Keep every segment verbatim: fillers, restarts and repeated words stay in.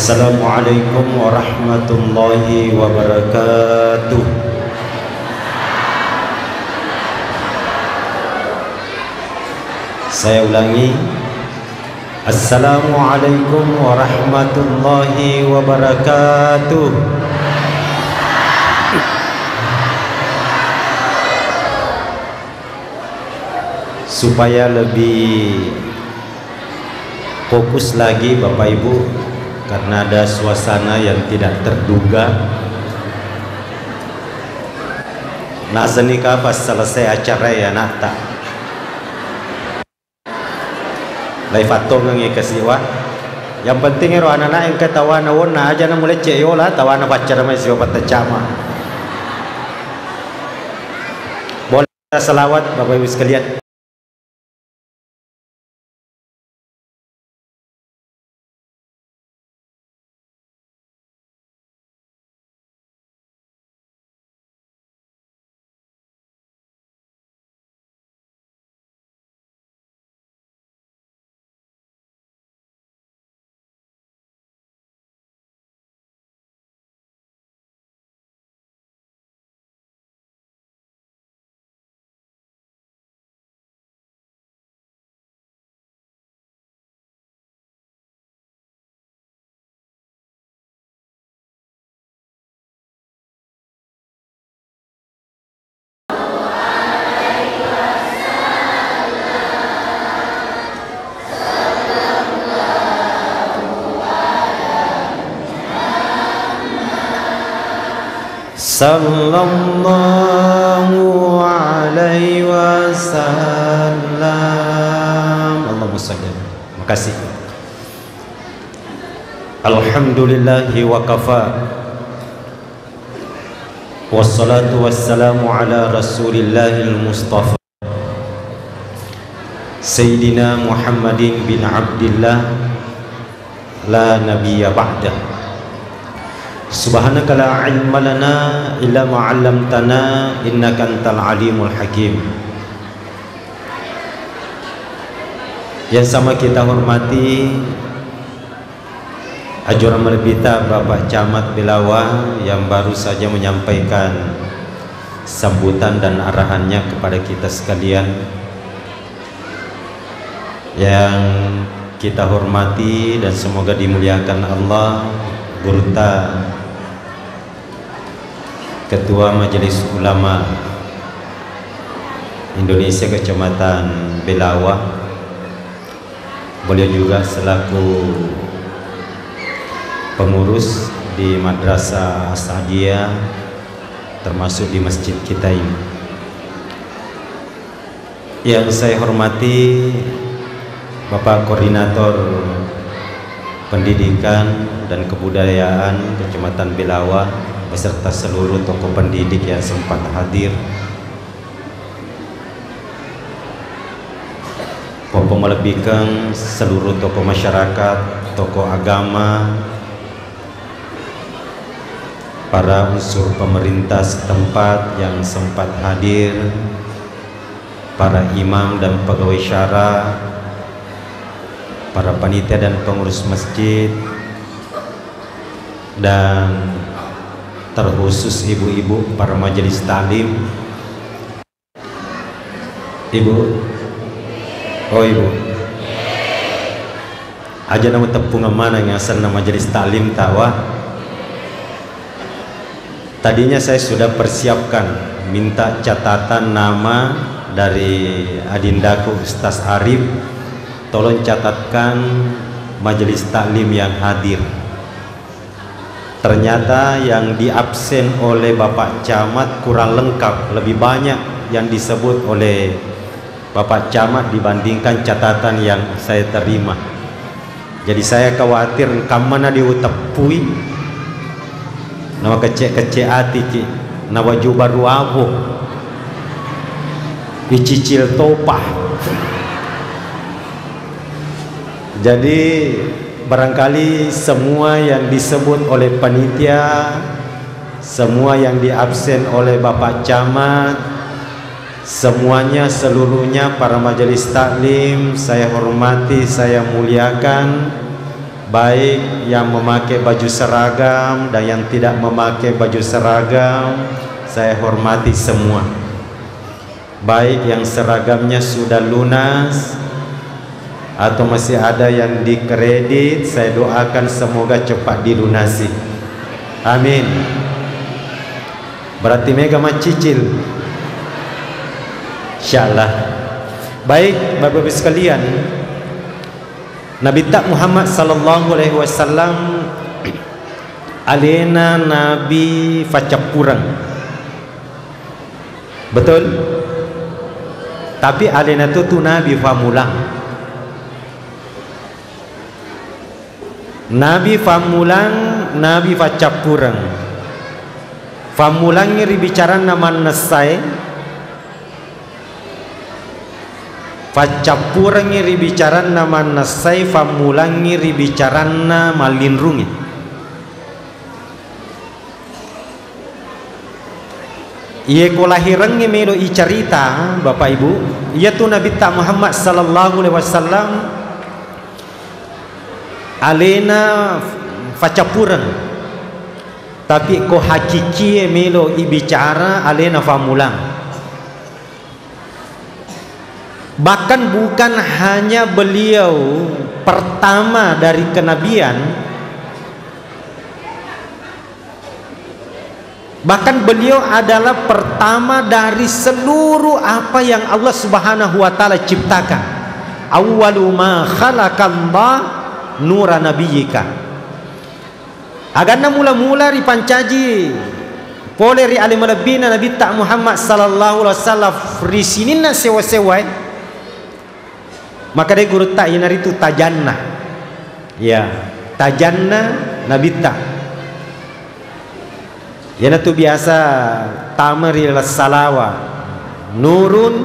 Assalamualaikum warahmatullahi wabarakatuh. Saya ulangi. Assalamualaikum warahmatullahi wabarakatuh. Supaya lebih fokus lagi Bapak Ibu, karena ada suasana yang tidak terduga. Nasenika pas selesai acara ya, Nak, tak? Laifattongengngi kasiwa. Yang penting ero anak-anak engka tawana wonna aja na mulecce yola, tawana paccara mai siwa pattacama. Boleh salawat, Bapak Ibu sekalian. Sallallahu alaihi wasallam. Allahumma salli. Makasih. Alhamdulillahi wa kafa. Wassalatu wassalamu ala Rasulillahil Mustafa. Sayyidina Muhammadin bin Abdillah, la nabiyya ba'dah. Subhanaka la ilma lana illa ma 'allamtana, innaka antal alimul hakim. Yang sama kita hormati, Ajurang malebbita Bapak Camat Belawa yang baru saja menyampaikan sambutan dan arahannya kepada kita sekalian. Yang kita hormati dan semoga dimuliakan Allah, Gurutta, Ketua Majelis Ulama Indonesia Kecamatan Belawa, beliau juga selaku pengurus di Madrasah As'adiyah, termasuk di masjid kita ini. Yang saya hormati Bapak Koordinator Pendidikan dan Kebudayaan Kecamatan Belawa beserta seluruh tokoh pendidik yang sempat hadir. Poppo malebbikeng seluruh tokoh masyarakat, tokoh agama, para unsur pemerintah setempat yang sempat hadir, para imam dan pegawai syara, para panitia dan pengurus masjid, dan terkhusus ibu-ibu para majelis taklim. Ibu. Oh, Ibu. Aja na muteppungeng maneng asenna majelis taklim tawa. Tadinya saya sudah persiapkan, minta catatan nama dari adindaku Ustaz Arif, tolong catatkan majelis taklim yang hadir. Ternyata yang diabsen oleh Bapak Camat kurang lengkap, lebih banyak yang disebut oleh Bapak Camat dibandingkan catatan yang saya terima. Jadi saya khawatir engkamma na diuteppui, na makecce-kecce atiki, na waju baru abo, icicil topa. Jadi, barangkali semua yang disebut oleh panitia, semua yang diabsen oleh Bapak Camat, semuanya, seluruhnya para majelis taklim, saya hormati, saya muliakan. Baik yang memakai baju seragam dan yang tidak memakai baju seragam, saya hormati semua. Baik yang seragamnya sudah lunas atau masih ada yang dikredit, saya doakan semoga cepat dilunasi. Amin. Berarti mega macicil. Insyaallah. Baik, Bapak Ibu sekalian, Nabitta Muhammad sallallahu alaihi wasallam alena nabi faccappureng. Betul? Tapi alena tu, tu nabi fammulang. Nabi fammulang, nabi faccappureng. Fammulangngi ri bicaranna mannessae, faccappurengngi ri bicaranna mannessai, fammulangngi ri bicaranna mallinrungnge. Iye ko lahirengnge melo icarita, Bapak Ibu, iyatu Nabitta Muhammad sallallahu alaihi wasallam alena faccappureng. Tapi ko hakikie melo ibicara alena fammulang. Bahkan bukan hanya beliau pertama dari kenabian, bahkan beliau adalah pertama dari seluruh apa yang Allah Subhanahu wa Ta'ala ciptakan. Awwalu ma khalaqallah nura nabiyyika. Aganna mula-mula ripancaji pole ri ale malebbina Nabitta Muhammad sallallahu alaihi wasallam ri sininna sewa-sewae, makkedai gurutta, iyanaritu tajanna. Ya, tajanna Nabitta. Iyanatu biasa tama ri laleng salawa, nurun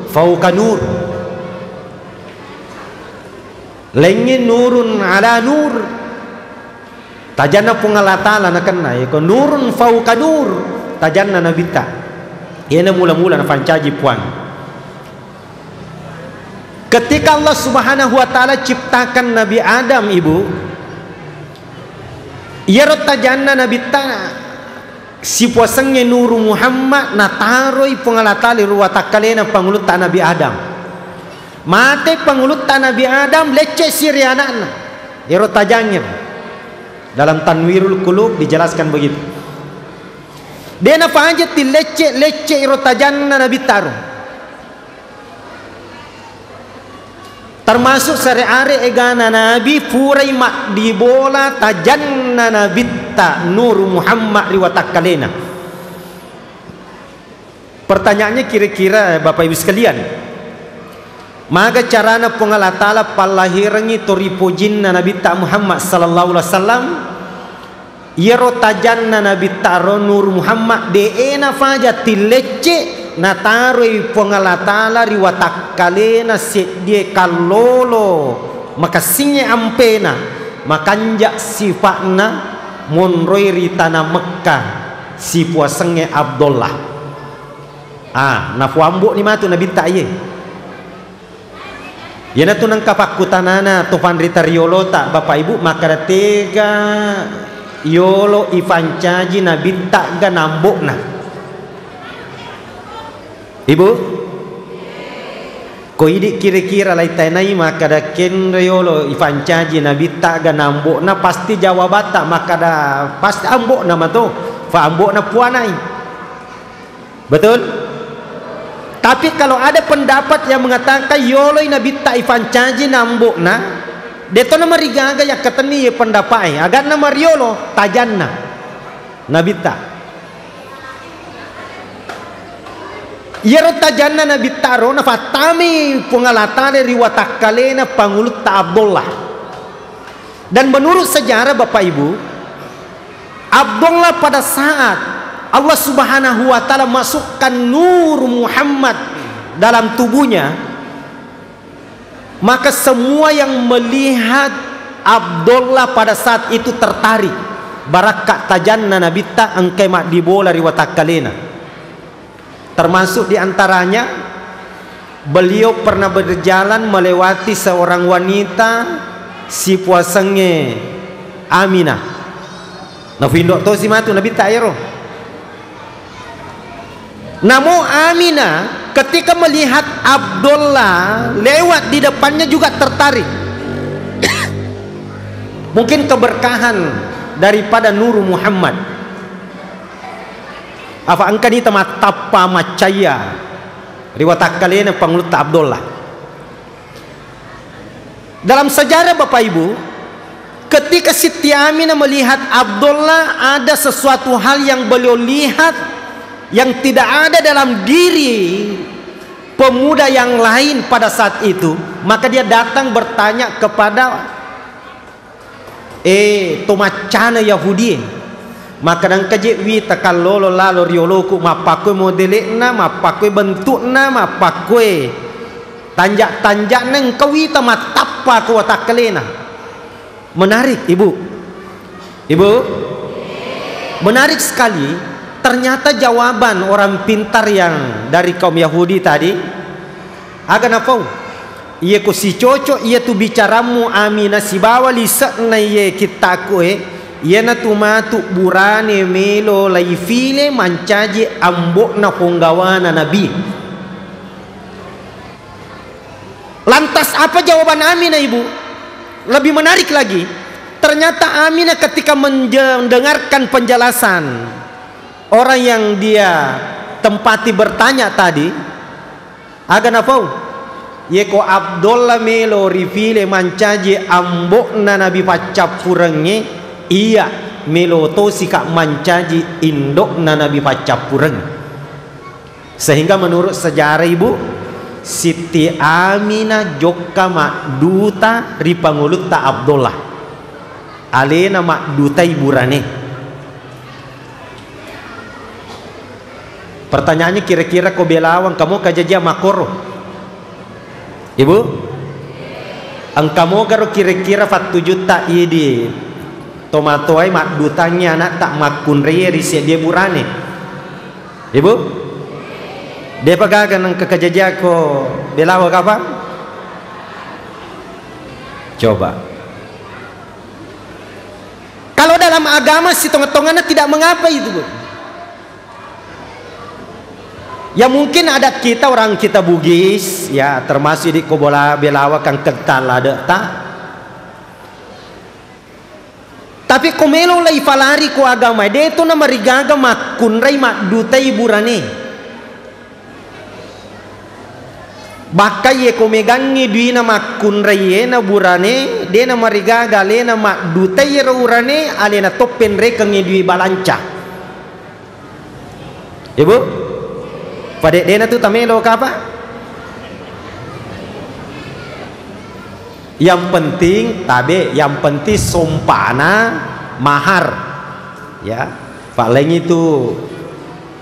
fauqa nur. Laingnge nurun ala nur. Tajanna Puang Allah Ta'ala nakenna, yako nurun fauqa nur, tajanna Nabitta. Iyana mula-mula nafancaji Puang. Ketika Allah Subhanahu wa Ta'ala ciptakan Nabi Adam, Ibu, iyaro tajanna Nabitta sipuasengnge Nuru Muhammad nataroi Puang Allah Ta'ala ri watakkalena pangulutta Nabi Adam. Mate pangulutta Nabi Adam, lecce si ri anakna. Iyaro tajangnge. Dalam Tanwirul Qulub dijelaskan begitu. De nafaja tillecce-lecce iro tajanna Nabitta ro. Termasuk sare-are egana Nabi purai maddibola tajanna Nabitta Nuru Muhammad ri watakkalena. Pertanyaannya kira-kira, Bapak Ibu sekalian, maga carana Puang Allah Ta'ala pallahirengngi toripojinna Nabitta Muhammad sallallahu alaihi wasallam? Iyaro tajanna Nabitta ro Nur Muhammad, de'e nafaja tillecce, nataroi Puang Allah Ta'ala ri watakkalena seddie kallolo makessingnge ampena, makanja sifa'na, monroi ri tana Mekkah, sipuasengnge Abdullah. Ah, nafuambo'ni matu Nabitta iye. Iyanatu nengka pakkutanana to panrita riolota, Bapak Ibu, makkeda tega yolo ifancaji Nabitta ga na ambo'na. Ibu? Ko idi kira-kira laitainai makkeda kenre yolo ifancaji Nabitta ga na ambo'na, pasti jawabatta makkeda pasti ambo'na mato, fa ambo'na puanai. Betul? Tapi kalau ada pendapat yang mengatakan yoloi Nabitta ifancaji na ambo'na, deto namarigaga yakkatenni ye pendapat e, aganna mariolo tajanna Nabitta. Iyaro tajanna Nabitta ro nafattami Puang Allah Ta'ala ri watakkalena pangulutta Abdullah. Dan menurut sejarah, Bapak Ibu, Abdullah pada saat Allah Subhanahu wa Ta'ala masukkan Nur Muhammad dalam tubuhnya, maka semua yang melihat Abdullah pada saat itu tertarik. Barakka tajanna Nabitta engkai maddibola ri watakkalena. Termasuk di antaranya, beliau pernah berjalan melewati seorang wanita sipuasengnge Aminah. Nafindo tosi matu Nabitta ero. Namo Aminah ketika melihat Abdullah lewat di depannya juga tertarik. Mungkin keberkahan daripada Nuru Muhammad. Afa engkani tamattappa maccaya ri watakkalena pangulutta Abdullah. Dalam sejarah, Bapak Ibu, ketika Siti Aminah melihat Abdullah, ada sesuatu hal yang beliau lihat yang tidak ada dalam diri pemuda yang lain pada saat itu, maka dia datang bertanya kepada, eh, to maccana Yahudi, makkadangka je wita kallolo lalo rioloku, mappakkoi modele'na, mappakkoi bentukna, mappakkoi tanja-tanja'na, engka wita mattappa ko watakkalena. Menarik, Ibu. Ibu, menarik sekali. Ternyata jawaban orang pintar yang dari kaum Yahudi tadi, aga nafau? Iye ko sicoco iyatu bicarammu Aminah sibawa lise'na iye kittaku e, iyanatu matu burane melo laifile mancaji ambo'na ponggawana Nabi. Lantas apa jawaban Aminah, Ibu? Lebih menarik lagi. Ternyata Aminah ketika menje-, mendengarkan penjelasan orang yang dia tempati bertanya tadi, aga nafau? Yeko Abdullah melo rifile mancaji ambo'na Nabi paccappurengnge, iya melo tosika mancaji indo'na Nabi paccappureng. Sehingga menurut sejarah, Ibu, Siti Aminah jokka madduta ri pangulutta Abdullah. Alena maddutai burane. Pertanyaannya, kira-kira ko Belawa engkamo kajajia makkoro? Ibu? Engkamogaro kira-kira fattujutta idi tomatoae maddutangngi anatta makkunraie ri seddie burane? Ibu? Depa gaga nengka kajajiako Belawa kapang? Coba. Kalau dalam agama sitongeng-tongenna tidak mengapa itu, Bu. Ya mungkin adat kita, orang kita Bugis, ya termasuk di ko Bola Belawa kan kental adat ta. Tapi ko melo lai falari ko agama, de to na marigaga makkunrai maddutai burane. Bakka iye ko megangngi duina makkunraiena burane, de na marigaga alena maddutai ero urane, alena to penrekengngi dui balanca. Ibu? Padeddena tu tamelo kapa? Yang penting tabe, yang penting sompana mahar. Ya. Pak lengi tu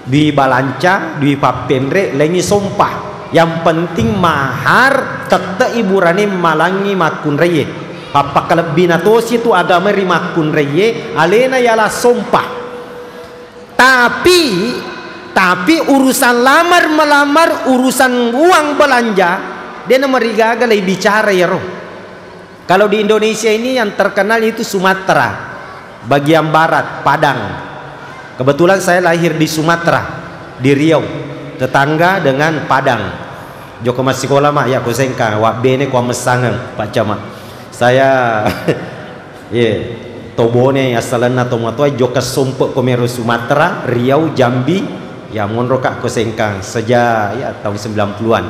dui balanca, dui pappenre, lengi sompa. Yang penting mahar tette i burane malangi makkunraie. Pappakalebbina tosi tu agama ri makkunraie, alena yala sompa. Tapi, tapi urusan lamar melamar, urusan uang belanja, de na marigaga lai bicara iyaro. Kalau di Indonesia ini yang terkenal itu Sumatera bagian barat, Padang. Kebetulan saya lahir di Sumatera, di Riau, tetangga dengan Padang. Joko massikola ma ya ko Sengkang, wa bene ko amessangeng, Pak Camat. Saya Ye, to Bone asalenna tomatoa jokka sompe ko mero Sumatera, Riau, Jambi, ya monro ka ko Sengkang sejak ya tahun sembilan puluhan.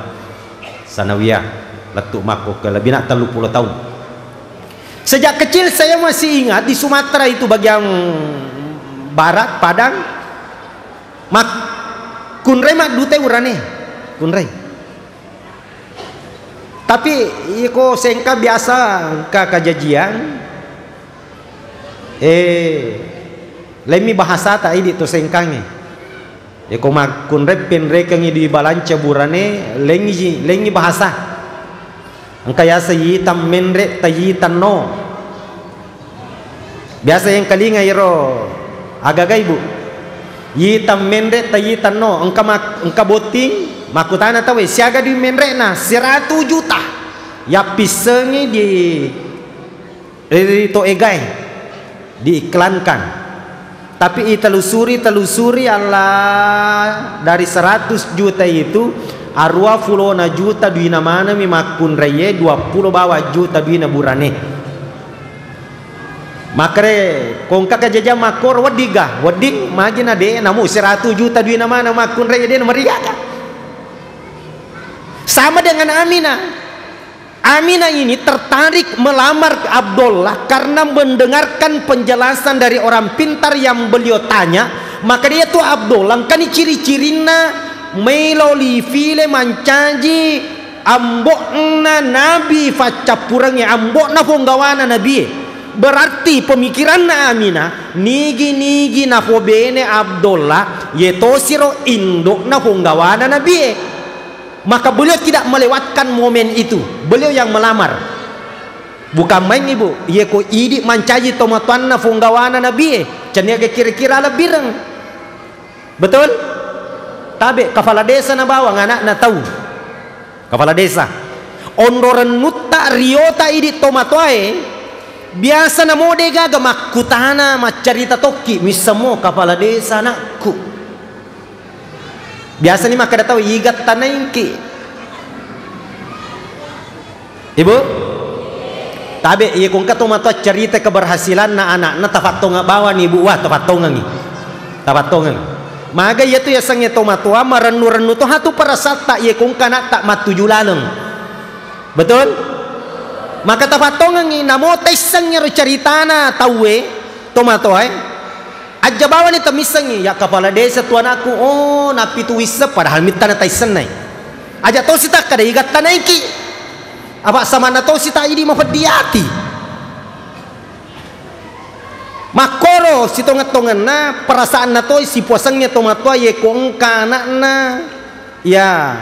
Sanawiyah, lettu makko ke lebih nak tellu puluh tahun. Sejak kecil saya masih ingat di Sumatera itu bagian barat, Padang, mak-, kunrai maddutai urane, kunrai. Tapi iko Sengkang biasa engka kajajiang, eh, laimmi bahasata idi to Sengkangnge. Iko makkunrai penrekengngi dui balanca burane, lengngi, lengngi bahasa. Engka yaseng yitang menre, tayitang no. Biasa yengkalinga iyaro agaga, Ibu. Yitang menre, tayitang no. Engka mak-, engka botting, makkutana tauwe, siaga dui menre'na? Siratu juta. Yappissengi di Ri to egae diiklankan. Tapi itelusuri, telusuri Allah, dari seratus juta itu, arua pulona juta duina manami makkunraie, dua pulo bawang juta duina burane. Makere kongka kejajang makkoro wedding ga? Wedding, magi na de, namu seratus juta duina maneng makkunraie de na meriaga. Sama dengan Aminah. Aminah ini tertarik melamar Abdullah karena mendengarkan penjelasan dari orang pintar yang beliau tanya. Maka dia tu Abdullah, engkani ciri-cirinna melo lifile mancaji ambo'na nabi faccappurengnge, ambo'na ponggawana nabie. Berarti pemikiranna Aminah, nigi-nigi napobene Abdullah, yetosiro indo'na ponggawana nabie. Maka beliau tidak melewatkan momen itu. Beliau yang melamar. Bukan main, Ibu. Iye ko idi mancaji tomatoanna ponggawana nabie, cenniaga kira-kira lebbireng. Betul? Tabe, kepala desa na bawang anakna tau. Kepala desa. Onro rennutta riota idi tomatoae, biasa namo degaga makkutana, maccarita tokki, missamo kepala desa anakku. Biasani makkeda tau, "Igattanaingki." Ibu? Tabe, iye ko engka tomatoa cerita keberhasilanna anakna, tafattongeng bawani, Ibu. Wah, tafattongengi. Tafattongeng. Maga iyatu yasengnge tomatoa marennu-rennu to hatu perasatta, iye ko engka anatta mattuju laleng. Betul? Maka tafattongengi, namo taissengngi ro ceritana tauwe, tomatoae. Ajja bawani tamissengngi, "Ya kepala desa tu anakku, oh, nappitu wisseng," padahal mittana taissennai. Aja tosi takkada igattanaiki. Apa samanna tosi ta idi mapeddi ati. Makkoro sitongeng-tongenna perasaanna toi sipuasengnge tomatoa ye ko engka anakna. Ya.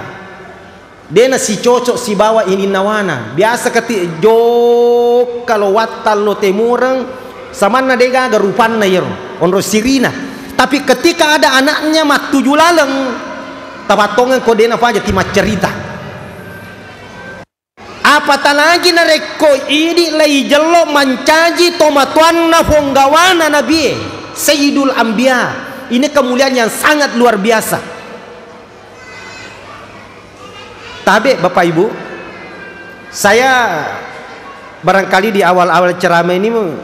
De nasicocok sibawa ininnawana. Biasa kati jokka lo wattang lo temureng, samanna de gaga rupanna iyaro, onro sirina. Tapi ketika ada anaknya mattuju laleng, tapattongeng ko de nafaja ti maccerita. Apatalaji narekko idi laijello mancaji tomatoanna ponggawana nabie, Sayyidul Anbiya. Ini kemuliaan yang sangat luar biasa. Tabe, Bapak Ibu, saya barangkali di awal-awal ceramah ini me-,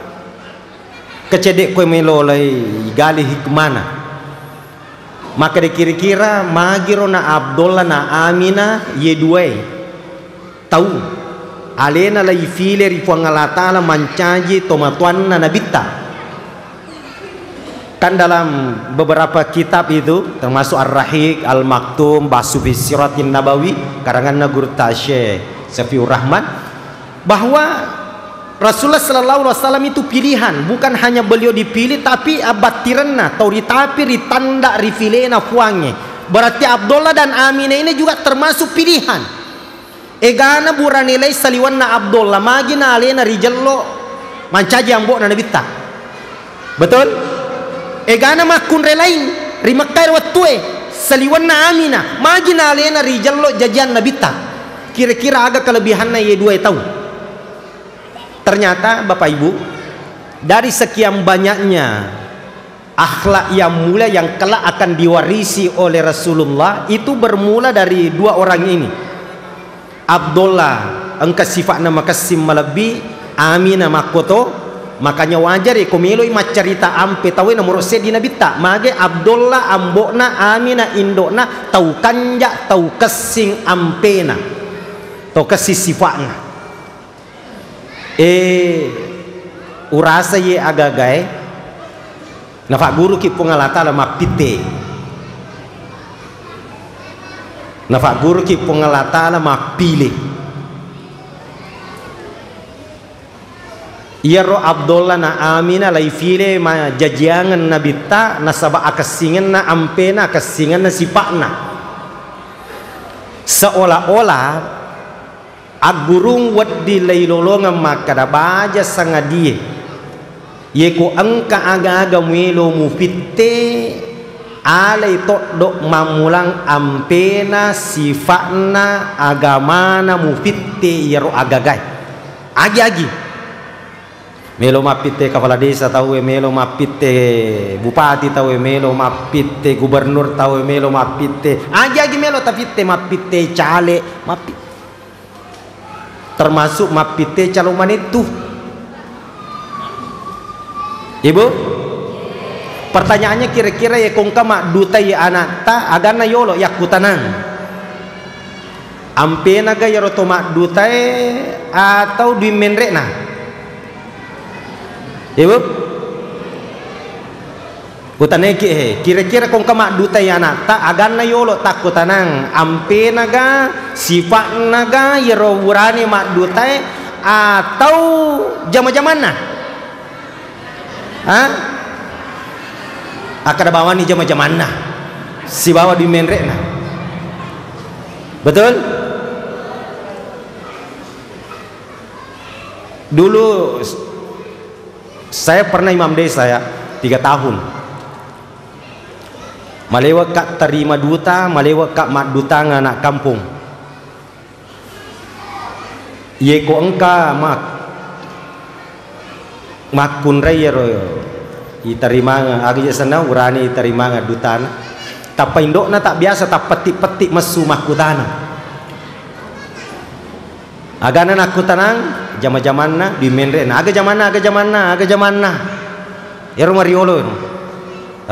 kecedek koe melo lai gali hikmana. Maka de kira-kira magiro na Abdullah na Amina ye duae tau alena lai file ri Puang Allah Ta'ala mancaji tomatoanna nabitta. Kan dalam beberapa kitab itu, termasuk Ar-Rahiq, Al-Maktum, Bahsu fi Siratin Nabawi, karanganna Gurutta Syekh Safiur Rahman, bahwa Rasulullah sallallahu alaihi wasallam itu pilihan, bukan hanya beliau dipilih, tapi abattirenna tau ritapi ritanda rifilena Puangnge. Berarti Abdullah dan Aminah ini juga termasuk pilihan. Egana burane lai saliwenna Abdullah, magi na alena rijello mancaji ambo'na nabitta. Betul? Egana makkunre laing ri Mekkai ro wettue, saliwenna Amina, magi na alena rijello jajian nabitta. Kira-kira aga kelebihanna ye dua tau? Ternyata, Bapak Ibu, dari sekian banyaknya akhlak yang mulia yang kelak akan diwarisi oleh Rasulullah itu bermula dari dua orang ini. Abdullah engka sifatna makessing malebbi, Aminah makkoto, makanya wajar ko meloi maccarita ampe tauwe nomoro seddi nabitta. Mage Abdullah ambo'na, Aminah indo'na, tau kanja, tau kessing ampena, tau kessing sifatna. Eh, urasa ye agagae, nafagguruki Puang Allah Ta'ala mappitte. Nafagguruki Puang Allah Ta'ala mappile. Iyaro Abdullah na Amina laifile majajiangeng nabitta nasaba akessingenna ampena, akessingenna sipa'na. Seolah-olah Aggurung wedding leilolongeng makkeda, baja sangadie, yeko engka aga-aga muelo mupitte, alai toddo mammulang ampena, sifa'na, agamana mupitte iyaro agagae. Agi-agi. Melo mappitte kepala desa tauwe, melo mappitte bupati tauwe, melo mappitte gubernur tauwe, melo mappitte, agi-agi melo tapitte, mappitte caleg, mappi-, termasuk mappitte calon manettu. Ibu, pertanyaannya, kira-kira ye kongka maddutai anakta, aganna yolo yakkutanang? Ampenaga iyaro to maddutae atau dui menre'na? Ibu? Kutanaiki, he, kira-kira kongka maddutai anakta, aganna yolo takkutanang, ampenaga, sifa'naga iyaro burane maddutae, atau jama-jamanna? Ha? Akkeda bawani jama-jamanna sibawa dui menre'na. Betul? Dulu s-, saya pernah imam desa ya, tiga tahun. Malewakka terima duta, malewakka maddutang anak kampung. Yeko engka mak-, makkunrai iyaro itarimanga, aga je senna urane itarimanga dutana. Tappa indo'na tak biasa tappetti-petti messu makkutana. Agana nakkutanang, jama-jamanna, dui menre'na. Aga jamanna, aga jamanna, aga jamanna. Ero mariolo ero.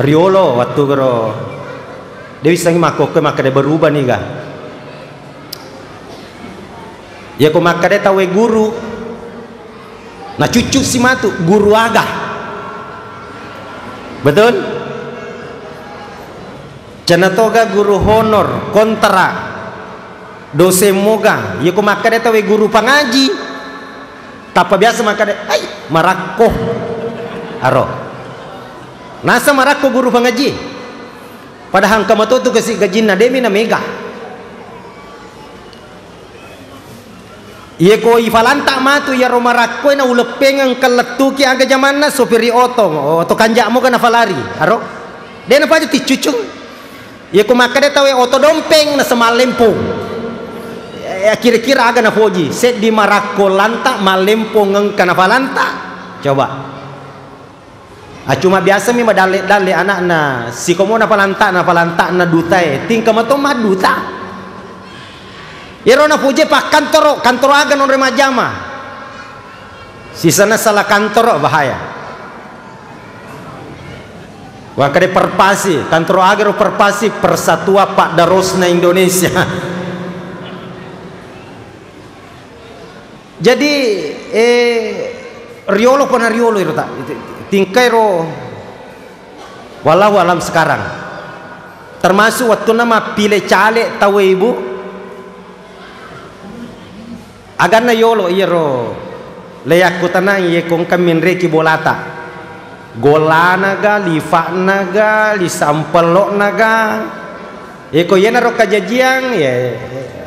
Riolo wettu gero. De wissengngi makkokkoe makkeda berubah niga. Yako makkeda tauwe guru, nacuccu si matu, guru aga? Betul? Cenna toga guru honor, kontra, doseng moga. Yako makkeda tauwe guru pangaji, tappa biasa makkeda, "Ai, marakko." Aro. Nasa marakko guru pangaji. Padahal engka matotu kasi gajinna, demi na mega. Iye ko ifalanta matu iyaro marakkoe na uleppengeng kellettuki aga jamanna sopiri oto, oto kanja'mo ga nafalari, aro? De napaja ticcucung. Iye ko makkeda tauwe oto dompeng na semallempong. Ya, kira-kira aga nafoji, seddi marakko lanta, mallempong engka nafalanta. Coba. Ah, cuma biasami madalle-dalle anakna, sikomo napalanta'na, palanta'na dutae, tingka mato madduta. Iyaro napuje pakkantoro, kantoro aga nonre majjama. Sisana salah kantoro, bahaya. Wakkade perpasi, kantoro aga ro perpasi, Persatuan Paddarosna Indonesia. Jadi, eh, riolo kona riolo iro ta-, tingkai ro, wallahu alam sekarang. Termasuk wettunna mappile caleg tauwe, Ibu. Aganna yolo iyaro le yakkutanang iye ko engka menreki bolata. Golanaga, lifa'naga, lisampello'naga. Iye ko iyanaro kajajiang, iye,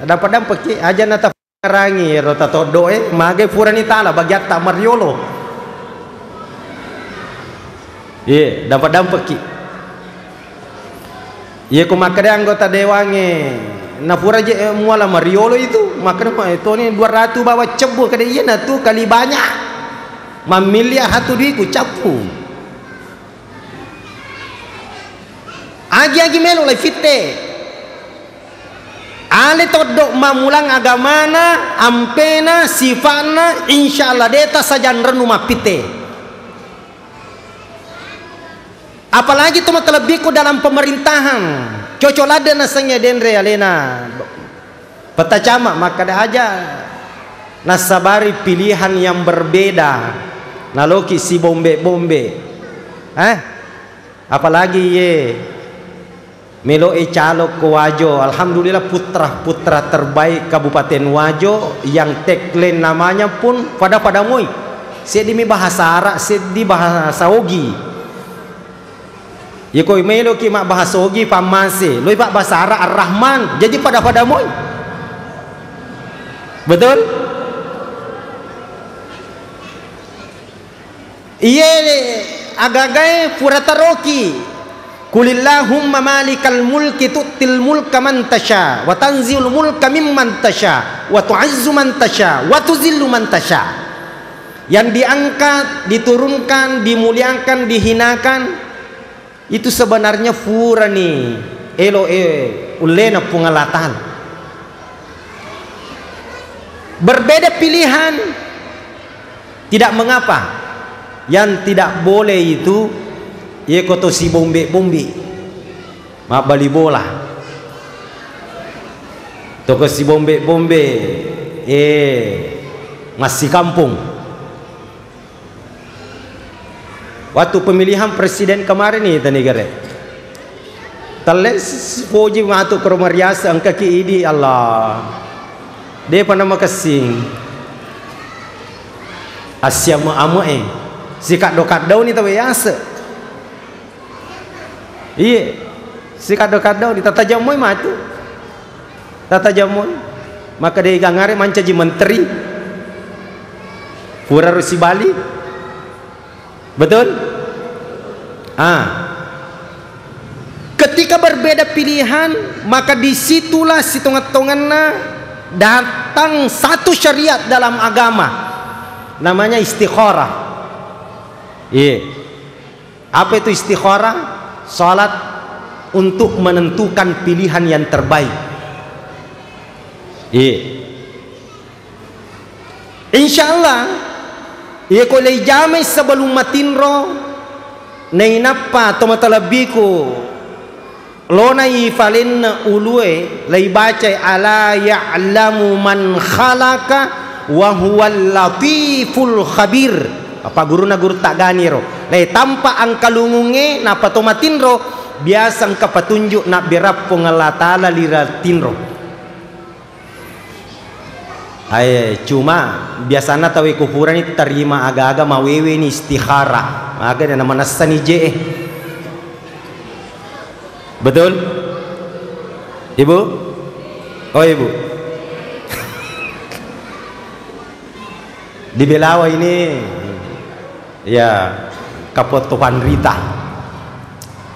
dampa-dampaki aja nata- Rangi ero tatoddoe, magai purani tala bagiatta mariolo. Iye, dampa-dampaki. Iye, ko makkeda anggota dewangnge, napura je, eh, muala mariolo itu, makkeda, "Eh, toni dua ratu bawa cebbu," kede, "Iye natu kali banyak. Mammilia hatu dui ku cappu." Agi-agi melo lai fitte. Ale toddo mammulang agamana, ampena, sifa'na, insya Allah deta sajang rennu mappitte. Apalagi to matalebbiku dalam pemerintahan, cocok ladde nasengnge denre alena. Peta Camat makkeda aja nassabari pilihan yang berbeda, naloki sibombe-bombe. Eh? Apalagi ye meloe calon ko Wajo, alhamdulillah putra-putra terbaik Kabupaten Wajo yang tagline namanya pun pada-pada moi. Seddimi bahasa Arab, seddi bahasa Ogi. Yeko meloki mabbahasa Ogi, pammase, loi pabbahasa Arab Ar-Rahman, jaji pada-pada moi. Betul? Iye agagae pura taroki. Qulillahumma malikal mulki tu'til mulka man tasya, wa tanzi'ul mulka mimman tasya, wa tu'izzu man tasya, wa tuzillu man tasya. Yang diangkat, diturunkan, dimuliakan, dihinakan, itu sebenarnya furani elo e ullena Puang Allah Ta'ala. Berbeda pilihan, tidak mengapa. Yang tidak boleh itu, ye koto si bombe-bombe. Mabbali bola. Toko si bombe-bombe, eh, massi kampung. Waktu pemilihan presiden kemarin nih, tani gare. Telle sipoji matu ke rumah riasa, engka ki idi, Allah. Depa nama kessing. Asia ame-ame, eh. Si kaddo-kaddo ni tawe yase. Iye, si kaddo-kaddo ni tatajammoi matu. Tatajammoi. Maka de gangare mancaji menteri. Pura ro si Bali. Betul? Ah. Ketika berbeda pilihan, maka disitulah sitonget-tongenna datang satu syariat dalam agama. Namanya istikharah. Iya. Apa itu istikharah? Salat untuk menentukan pilihan yang terbaik. Iya. Insya Allah, iya ko leijamai sebelum matinro, nainappa to matalebbiku lona ifalenna ulue, leibacai ala ya'lamu man khalaqa wa huwal latiful khabir. Apa guruna guru taganiro. Lei tampa angkalungunge, napa to matinro, biasa engka patunjuk nabberappong Allah Ta'ala lira tinro. Ae, cuma biasanna tauwe ko purani tarima aga-aga mawewe ni istikharah. Aga na manessani je e. Betul? Ibu? Oh, Ibu. Di Belawa ini, ya, kapotto panrita.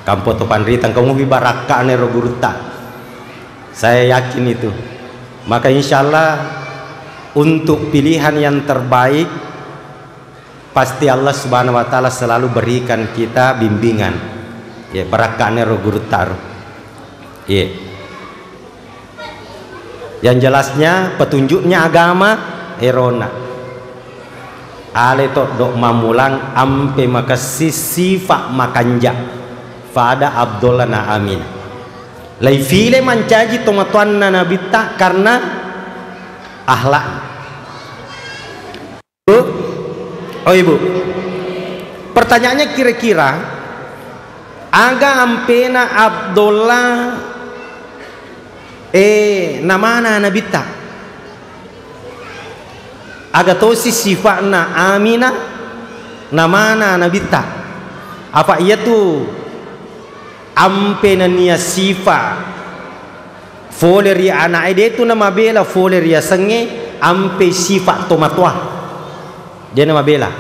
Kapotto panrita, engka mupi barakka'na ero gurutta. Saya yakin itu. Maka insya Allah untuk pilihan yang terbaik pasti Allah Subhanahu wa Ta'ala selalu berikan kita bimbingan. Ya, barakka'na ero gurutta ro. Iya. Yang jelasnya petunjuknya agama erona. Ale toddo mammulang ampe makessi sifa makanja. Fada Abdullah na Aminah. Leifile mancaji tomatoanna Nabitta karena akhlak. Bu? Oh, Ibu. Pertanyaannya kira-kira, aga ampena Abdullah, eh, namana Nabitta? Aga tosi sifa'na Aminah, namana Nabitta? Apa iyatu ampe nennia sifa fole ri ana'e, detu namabela fole ri asengnge ampe sifa tomatoa. De namabela.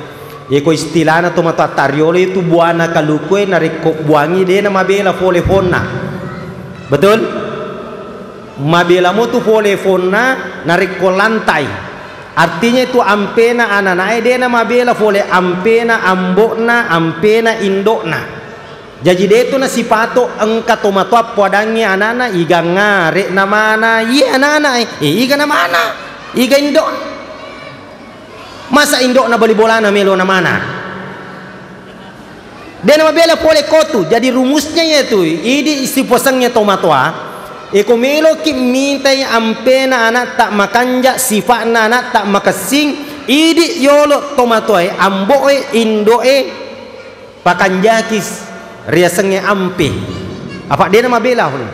Yeko istilana tomatoa tariolo itu buana kalukue narekko buangi de namabela fole fonna. Betul? Mabela motu fole fonna narekko lantai. Artinya itu ampena anana'e de namabela fole ampena ambo'na, ampena indo'na. Jaji detu nasipato engka tomatoa poadangngi anana, igangnga re namana, iye anana, eh, iga namana, iga indo. Masa indokna bali bolana melo namana? De namabela pole kotu. Jadi rumusnya iyatu, idi siposengnge tomatoa, eko meloki mitai ampena anatta makanja, sifa'na anatta makessing, idi yolo tomatoae, ambo'e, indo'e, pakanjaki s-, riasengnge ampe. Apa de namabela pole.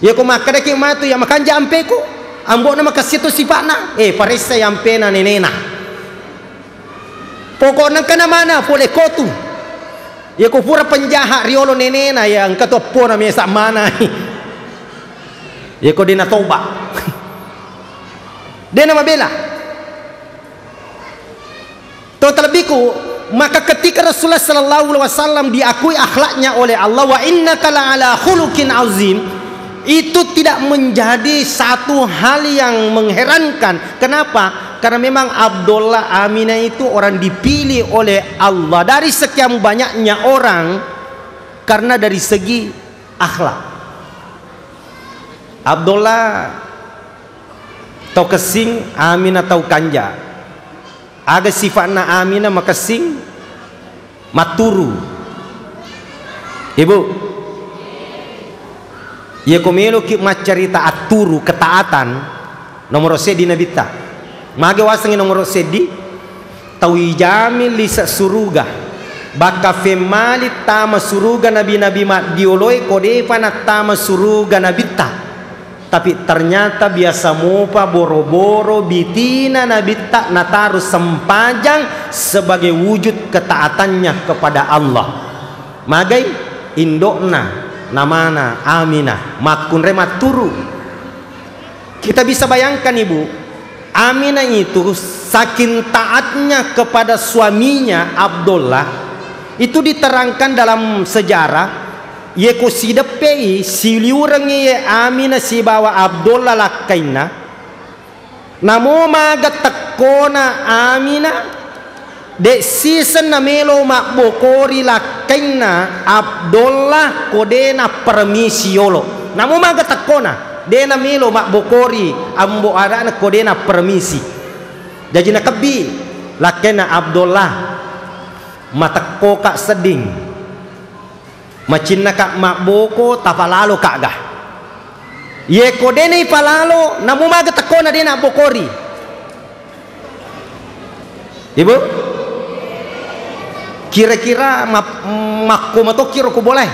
Yako makkedaki matu, ya makanja ampeku, ambo'na makessing tu sifa'na, eh, paressai ampena nenena. Pokokna engka namana pole kotu. Yako pura penjahat riolo nenena, ya engka tu appona mesa manai. Yako de natoba. De namabela. To talebbiku, maka ketika Rasulullah sallallahu alaihi wasallam diakui akhlaknya oleh Allah, "Wa innaka la'ala khuluqin azim," itu tidak menjadi satu hal yang mengherankan. Kenapa? Karena memang Abdullah, Aminah itu orang dipilih oleh Allah dari sekian banyaknya orang karena dari segi akhlak. Abdullah tau kessing, Aminah tau kanja. Aga sifatna Aminah makessing? Matturu. Ibu, iya ko meloki maccarita atturu, ketaatan, nomoro seddi Nabitta. Mage wasengngi nomoro seddi? Tau ijami lise suruga. Bakka femmali tama suruga nabi-nabi maddioloe ko depa nattama suruga Nabitta. Tapi ternyata biasa mopa boro-boro bitina Nabitta nataru sempajang sebagai wujud ketaatannya kepada Allah. Magai? Indokna namana Aminah makkunrai matturu. Kita bisa bayangkan, Ibu, Aminah itu saking taatnya kepada suaminya Abdullah, itu diterangkan dalam sejarah, yeko sideppei, siliurengngi ye Aminah sibawa Abdullah lakkainna, namo maga tekkona Aminah, de siseng namelo mabbokori lakkainna Abdullah ko de nappermisi yolo. Namo maga tekkona, de namelo mabbokori ambo ana'na ko de nappermisi. Jaji nakebbi lakkainna Abdullah, matekkoka sedding. Macinnaka mabboko, tafalaloka ga? Yeko de naifalalo, namo maga tekkona de nabbokori? Ibu? Kira-kira map-, makko matokki ro ko bolae?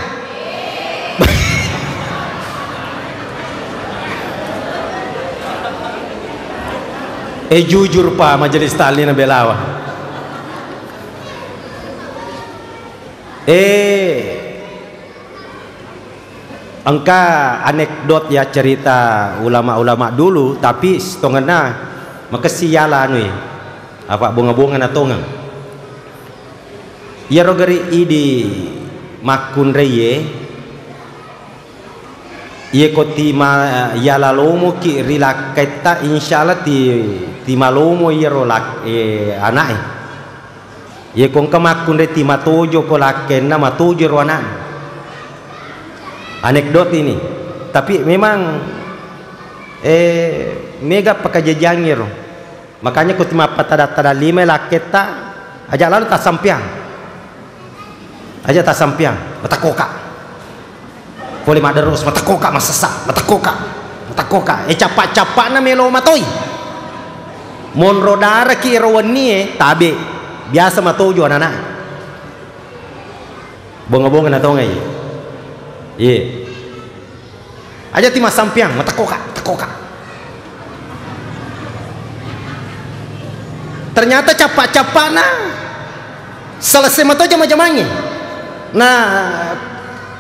Eh, jujur, Pak, majelis taklim na belawa. Eh, engka anekdot ya, cerita ulama-ulama dulu, tapi setongenna makessi yala anui, apa, bonga-bonga na tongeng. Iyaro gari idi makkunraiye, iye ko tima yala lomoki ri lakkaitta, insyaallah ti, tima lomo iyaro lak-, eh, ana'e. Ye ko engka makkunrai ti matojo ko lakkainna, matojo ro ana'na. Anekdot ini, tapi memang, eh, mega pakajajiangngi ro. Makanya ko ti mappatada-tada lima lakketta, aja lalo tassampeang. Aja tassampeang, matakkoka. Pole madderus, matakkoka, masessa, matakkoka, matakkoka. Eh, cappa-cappana melo matoi. Monro daraki ero wennie, tabe. Biasa matojo anana. Bonga-bonga natongai. Iye. Aja ti massampeang, matakkoka, matakkoka. Ternyata cappa-cappana selesai mato jama-jamangnge. Nah,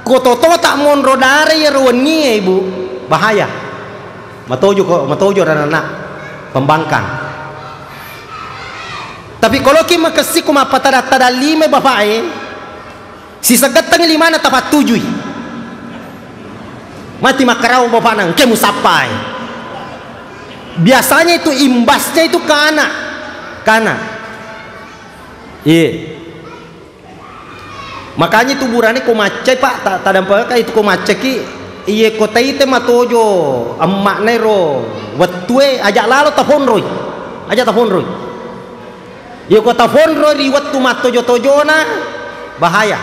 ko totota monro dare iyaro wennie, Ibu, bahaya. Matojo ko, matojo ranana pembangkang. Tapi koloki makessi ko mappatada-tada lima bapae, sisegetteng limana tapattujui. Mati makkarawa bapana, engke musappai. Biasanya itu imbasnya itu ke anak. Ke anak. Iya. Makanya itu burane ko maccai, Pak, ta-, tadampengka itu ko maccaki, iye ko taite matojo emma'na ero wettue, aja lalo tafonroi. Aja tafonroi. Iya ko tafonro ri wettu mattojo-tojona, bahaya.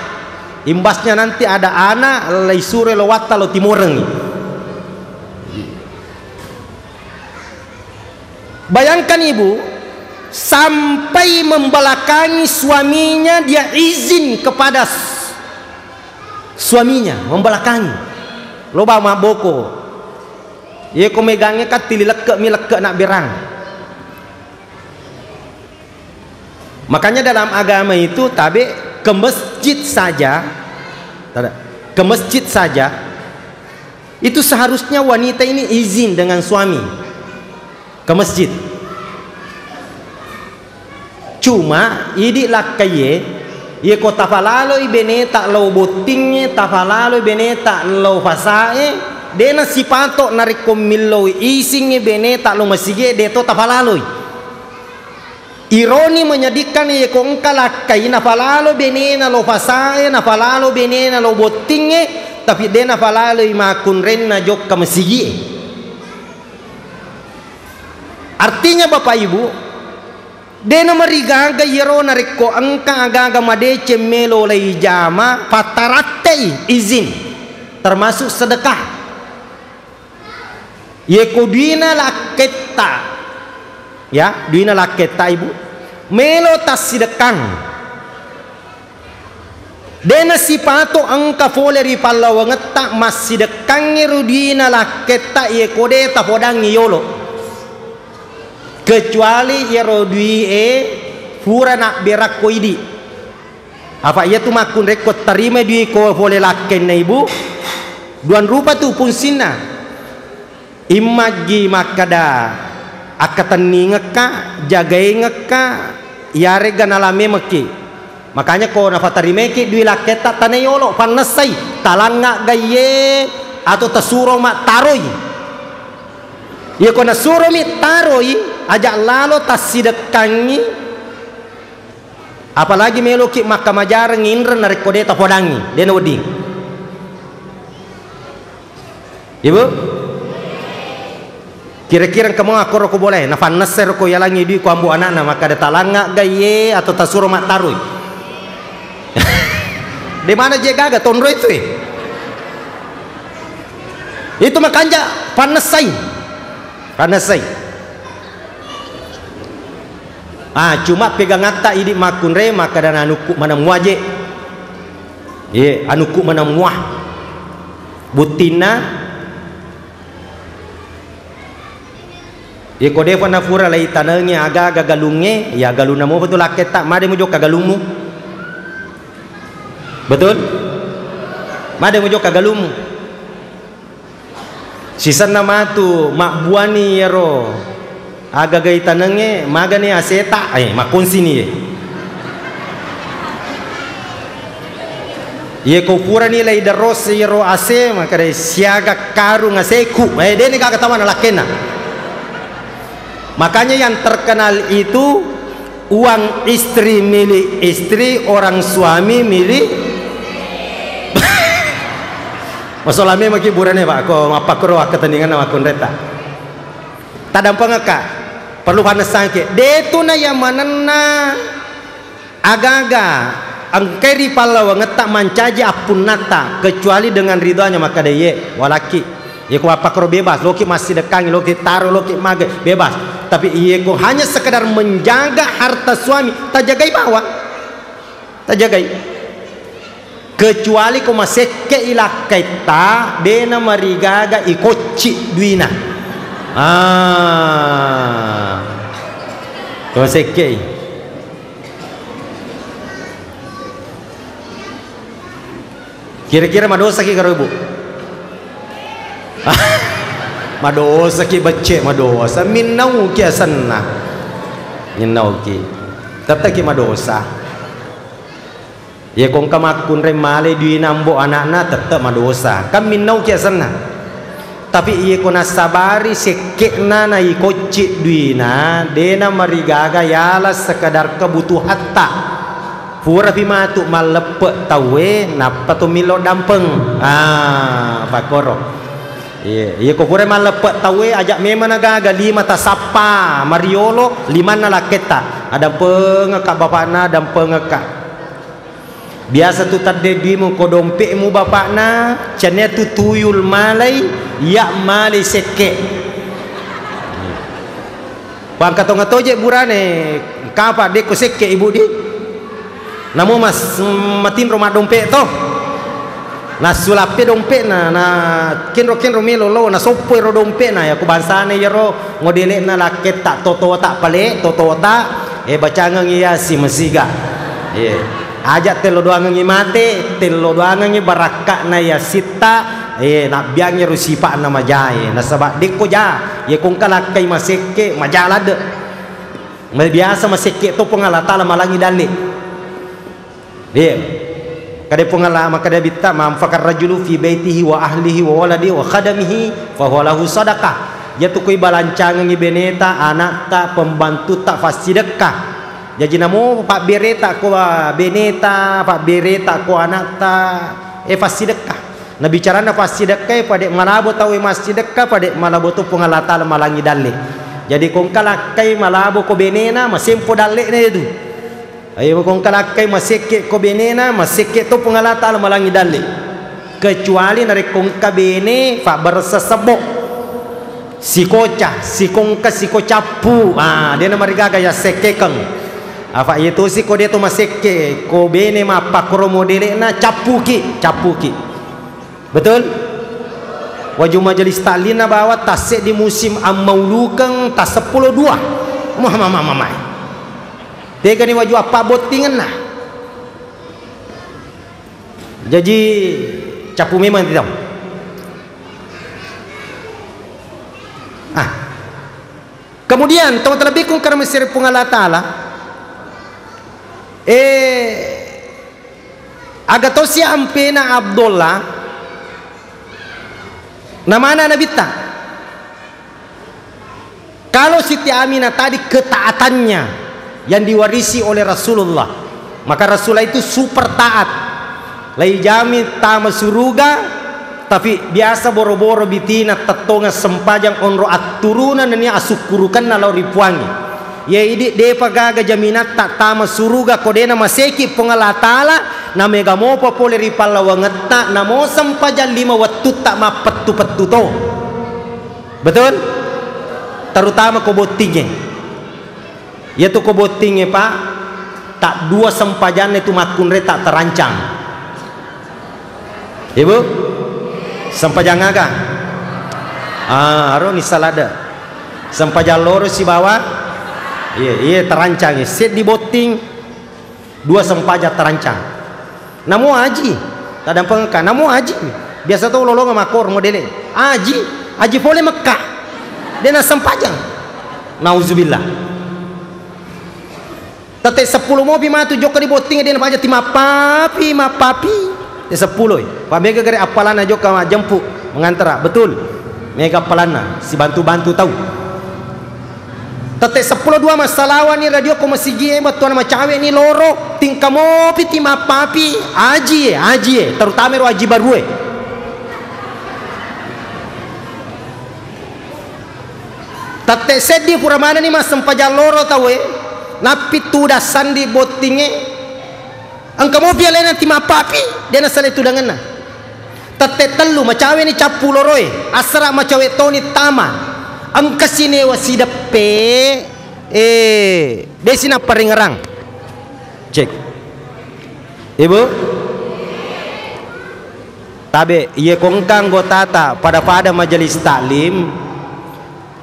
Imbasnya nanti ada anak, laisuro lo watta lo timorengi. Bayangkan, Ibu, sampai membelakangi suaminya, dia izin kepada s-, suaminya, membelakangi. Lo ba mabboko. Iya ko megangnge kan tili lekke mi lekke nak berang. Makanya dalam agama itu tabe ke masjid saja, tada-, ke masjid saja, itu seharusnya wanita ini izin dengan suami ke masjid. Cuma idi lakkaiye, iye ko tafalaloi beneta lao bottingnge, tafalaloi beneta lao fasae, dena sipato narekko milloi isingnge beneta lao masige, deto tafalaloi. Ironi menyedihkan, yeko engka lakkai nafalalo benena lo fasae, nafalalo benena lo bottingnge, tapi de nafalaloi makkunrenna jokka masigie. Artinya, Bapak Ibu, de namarigaga iyaro narekko engka agaga madeceng melo leijama, fattarattei izin, termasuk sedekah. Yeko duina lakketta, ya, duina lakketta, Ibu, melo tassidekkang. De nasipato engka fole ri pallawangetta massidekkangngero duina lakketta, yeko de tapodangngi yolo. Kecuali iyaro duie pura nabberakko idi. Apa iyatu makkunrekko tarimai dui ko fole lakkenna, Ibu, duang rupa tu fungsinna. Immaggi makkada akkatenningekka, jagaingekka, iyaregga nala memekki. Makanya ko nafatarimaiki dui lakketta, tanai yolo, fannessai, talangnga gaiye atau tasuro mattaroi. Yeko nasuromi taroi, aja lalo tassidekkangngi. Apalagi meloki makkamajareng inreng narekko de tapodangngi, de nawedding. Ibu? Kira-kira engka mo akkoro ko bolae, nafannessai ro ko yalangngi dui ko ambo anakna, makkada talangnga gaiye atau tasuro mattaroi. De mana je gaga tonro itu e. Itu makanja fannessai. Fannessai. Ah, cuma pegangatta idi makkunre, makkada anukku maneng muaje. Ye, anukku maneng mua. Buttinna, ye ko defa nafura laitanengi aga-aga galungnge, ya galunna mopa tu lakketta, made mujokka galummu. Betul? Made mujokka galummu. Sisenna matu mabbuani iyaro aga-aga itanengnge, magani aseta, eh, makkonsini ye. Ye ko purani laidaros iyaro ase, makkeda siaga karung aseku, eh, deni gaga tawana lakkenna. Makanya yang terkenal itu uang istri milik istri, orang suami milik. Masola memang ki burane, Pak, ko mappakkoro akkatenninganna makkunretta. Tadampengekka, perlu panessangke. Detu na yamanenna. Aga-aga engkai ri pallawangetta mancaji appunnatta, kecuali dengan ridhonya, makkeda, "Iye, walakki." Iye ko mappakkoro bebas, loki massidekkangi, loki taro, loki mage, bebas. Tapi iye ko hanya sekedar menjaga harta suami, tajagai bawang. Tajagai. Kecuali ko masekke i lakkaitta, dena marigaga ikocci duina. Ah. Ko masekke i. Kira-kira madosaki karo ibu? Madosaki becce, madosa. Minnauki asenna. Minnauki. Tetteki madosa. Iya ko engka makkunrai malai duina ambo anakna, tette madosa. Kan minnauki asenna. Tapi iye ko nassabari sekke'na naikocci duina, dena marigaga yala sekedar kebutuhatta. Purapi matu malleppe tauwe, nappa to millau dampeng. Ah, pakkoro. Iye, iye ko purai malleppe tauwe, aja memang nagaga lima tasappa mariolo, limanna lakketta. Adampengekka bapakna, adampengekka. Biasa tu tadde duimu ko dompe'mu bapakna, cennia tu tuyul malai, iya malai sekke. Pangkatonga toje burane, kapa dekko sekke ibu di? Namo mas, matinro maddompe to. Nassulappe dompe'na, na kenro-kenro melo lo, nasoppoi ro dompe'na, ya ko bangsana iyaro modele'na lakketta, totota pale, totota, eh, bacangengngi Yasin masiga. Eh, aja tello doangengngi mate, tello doangengngi barakka'na Yasitta, eh, nabbiangngi ro sipa'na majae. Nasaba dekko ja, ye ko engka lakkai masekke, maja ladde. Ma-, biasa masekke to Puang Allah Taala malangi dalle. Iya. Kade Puang Allah, makkeda Nabitta, "Ma anfaqar rajulu fi baitihi wa ahlihi wa waladihi wa khadamihi fa huwa lahu sadaqah." Iyatu koi balancangengngi beneta, anakta, pembantuta, fassidekka. Jaji namo pabbereta ko beneta, pabbereta ko anakta, e fassidekka. Nabicaranna fassidekka e, pade malabo tau e massidekka, pade malabo to Puang Allah Taala malangi dalle. Jadi ko engka lakkai malabo ko benena, masempo dallena itu. Ayo ko engka lakkai masekke ko benena, masekke to Puang Allah Taala malangi dalle. Kecuali narekko engka bene fabbaressa sebbo. Sikoca, sikongka, sikocappu. Ah, dena marigaga yassekkekeng. Afa iya tosi ko de to masekke, ko bene mappakkoro modele'na, cappuki, cappuki. Betul? Waju majelis taklimna bawa tasseddi musim ammaulukeng tasseppulo dua. Mama, mama, mama. Tegani waju appabbottingenna. Jaji, cappu memang titau. Ah. Kemudian, tau terlebih kung karena mesir Puang Allah Ta'ala, eh, aga tosi ampena Abdullah, namana Nabitta. Kalau Siti Aminah tadi ketaatannya yang diwarisi oleh Rasulullah, maka Rasulullah itu super taat. Laijami tama suruga, tapi biasa boro-boro bitina tettongeng sempajang onro atturunang nennia asukkurukenna lao ri Puangnge. Iya idi depa gaga jaminatta tama suruga ko dena maseki Puang Allah Ta'ala, namega mopa pole ri pallawangetta, namo sempajang lima wettutta mappettu-pettu to. Betul? Terutama ko bottingnge. Iyatu ko bottingnge, Pak, tak dua sempajanna itu makkunrai tak terancang. Ibu? Sempajang aga? Ah, aro ni salada. Sempajang loro sibawa? Iya, iya, terancang. Seddi botting. Dua sempajang terancang. Namo aji, tadampengka, namo aji. Biasa to lolonga makor modele. Aji, aji pole Mekka. Dena sempajang. Nauzubillah. Tette seppulo mopi matu jokka di botting dena paja ti mappapi, mappapi. Te seppulo. Pabega gare appalana jokka majempu mengantara. Betul. Mega appalanna, sibantu-bantu tau. Tette seppulo dua massalawani radio ko masigi e, bettuanna macawe ni loro, tingka mopi ti mappapi, aji e, aji e, terutama ro aji barue. Tette seddi pura manenni massempajang loro tau e, nappi tudang sandi botting e, engka mopi alena ti mappapi, dena sale tudangenna. Tette tellu macaweni cappu loroe, assara macawe toni tama. Engka sinewa sideppe, eh, desi napparengerang. Cek. Ibu? Tabe, iye ko engka anggotata pada-pada majelis taklim,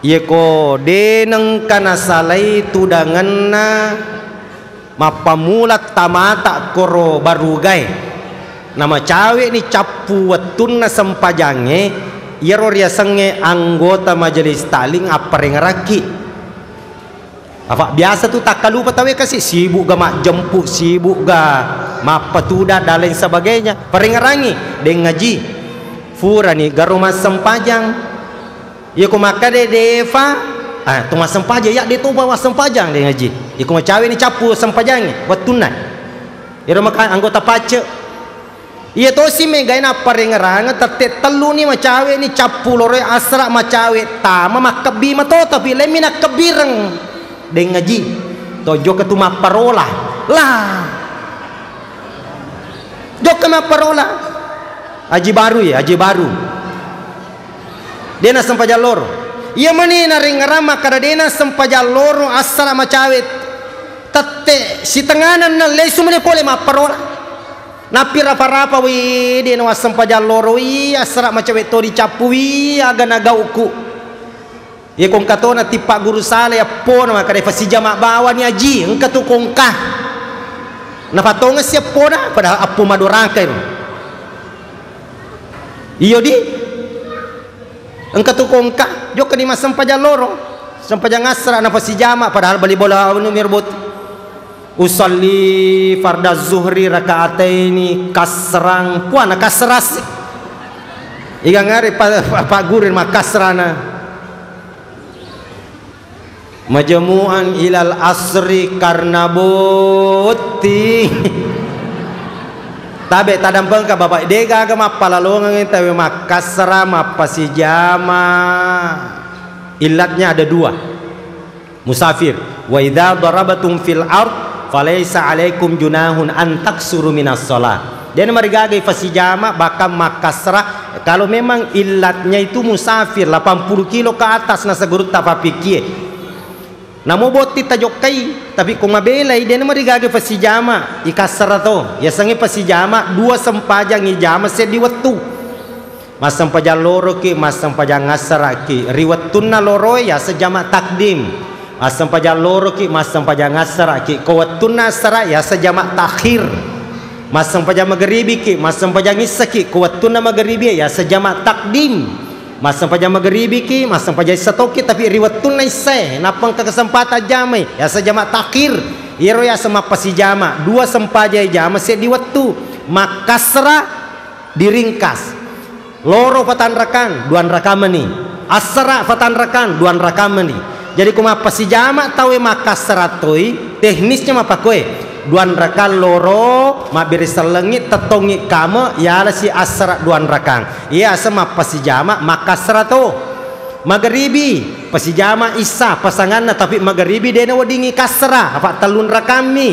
iye ko de nengka nasalai tudangenna, mappammula tamata koro barugae, namacawe'ni cappu wettunna sempajangnge, iyaro riasengnge anggota majelis taklim apparengerakki. Afa biasa tu takkalupa tawe kasi, sibuk ga majjempu, sibuk ga mappatuda dan lain sebagainya. Parengerangi, deng ngaji. Furani garo massempajang. Iya ko makkeda defa, ah, to massempajang, ya de to bawa sempajang de ngaji. Iya ko macawe ni cappu sempajangnge, wettunna. Iyaro maka anggota pacce. Iya tosi megae napparengerangeng tette tellu ni macawe ni cappu loroe asra macawe tama makkebbi mato, tapi lemmi nakkebbireng deng ngaji. To jokka tu mapparola. Lah. Jokka mapparola. Aji baru ya, aji baru. Dena sempajang loro. Iya mani narengerang makkada dena sempajang loro, assala macawe tette sitengana na lesu mani pole mapparola. Nappi rapa-rapa, wi, dena wassempajang loro, wi, assala macawe to dicappu, wi, aga nagauku. Iya kongka to natippa guru sala, ya pona makkada fasijama bawani aji, engka tu kongka. Napatongessi appona, padahal appo madoraka iro. Iyo di. Engka tu kongka, jokka di massempajang loro. Sempajang asra nafasijama, padahal bali bola anu mirbot. Usalli fardaz zuhri rakaataini kasrang. Puana kasras. Iga ngare pa, pa, pa guru makasrana. Majamu'an ilal asri karena botting. Tabe tadampengka Bapak, de gaga mappalalongeng tawe makkassara mappasijama. Illatnya ada dua. Musafir. Wa idza darabatum fil ard falaisa alaikum junahun an taksuru minas shalah. Dena marigaga ifasijama bahkan makkassara kalau memang illatnya itu musafir delapan puluh kilo ke atas nasa gurutta papikkie. Namo botting tajokkai, tapi ko mabelai dena marigaga fasijama, ikassara to. Yasengnge fasijama dua sempajang ijama seddi wettu. Massempajang loroki, massempajang assaraki. Ri wettunna loroe yaseng jama takdim. Massempajang loroki, massempajang assaraki. Ko wettunna assara yaseng jama takhir. Massempajang magaribiki, massempajang issaki. Ko wettunna magaribi yaseng jama takdim. Massempajang magaribiki, massempajang issa tokki, tapi ri wettunna issae, nappa engka kesempatan jamai, yaseng jama takhir. Iyaro yaseng mappasijama, dua sempajang ijama seddi wettu. Makkassara diringkas. Loro fatanrakang, duanrakang meni. Assara fatanrakang, duanrakang meni. Jadi ko mappasijama tauwe makkassara toi, teknisnya mappakoe. Duanrakang loro, mabbere sellengngi, tettongngi kame, yalasi assara duanrakang. Iya aseng mappasijama makkassara to. Magaribi, pasijama issa, pasanganna, tapi magaribi dena weddingi kassara, apa tellunrakammi.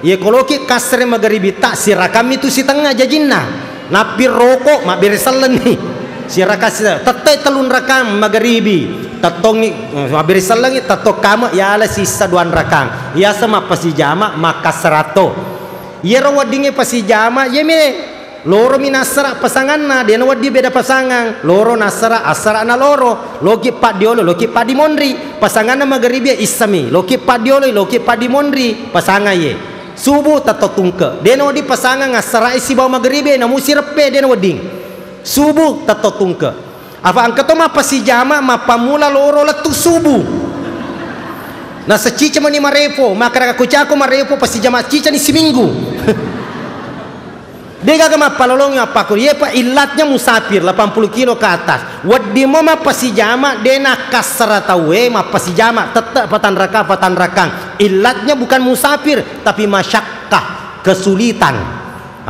Iye ko loki kassere magaribitta, sirakammi tu sitengnga jajinna. Nappi roko, mabbere sellenni. Siraka si-, tette tellunrakang magaribi. Tettongngi, eh, mabbere sellengi, tettong kame, yala sissa duanrakang. Iyaseng mappasijama, makkassara to. Iyaro weddingnge pasijama, iyemi loromi nassara pasanganna, dena wedding beda pasangang. Loro nassara, assara na loro. Loki paddiolo, loki paddimonri. Pasanganna magaribi issami. Loki paddiolo, loki paddimonri. Pasangaye. Subuh tetto tungke. Dena wedding pasangang assarae sibawa magaribi, namu sireppe dena wedding. Subuh tetto tungke. Apa engka to mappasijama, mappammula loro lettu subuh. Nasecciceng mani marefo, makkada ko cako marefo, pasijama cicani siminggu. De gaga mappalolongi mappakko, iye pa illatnya musafir delapan puluh kilo ke atas. Wedding mo mappasijama, de nakkassara tauwe mappasijama, tette patanrakang, patanrakang. Illatnya bukan musafir, tapi masyakkah, kesulitan.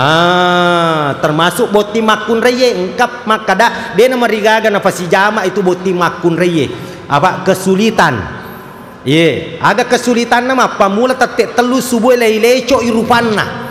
Ah, termasuk botting makkunraie, engka makkada, de namarigaga nafasijama itu botting makkunraie. Apa kesulitan. Iye, aga kesulitanna mappammula tette tellu subuh lei leco'i rupanna.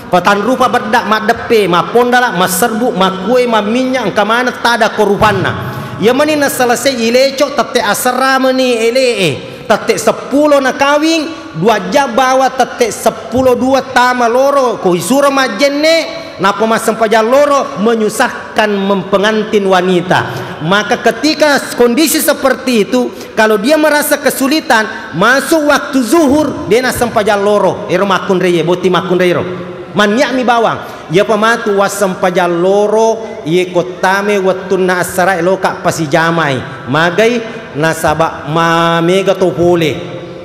Patanrupa bedda maddeppe, mappondala, masserbu, makkue, mamminnya, engka maneng tada ko rupanna. Iya mani naselesai ileco tette asera mani ele'e. Tette seppulo nakawing, dua jam bawa tette seppulo dua tama loro, ko isuro majjenne, nappa massempajang loro, menyusahkan mempengantin wanita. Maka ketika kondisi seperti itu, kalau dia merasa kesulitan, masuk waktu zuhur, de nassempajang loro, ero makkunraie, botting makkunraie ro. Mannia'mi bawang. Iyapa matu wassempajang loro, iye kottame wettunna assarae loka pasijamai. Magai nasaba mamega to pole.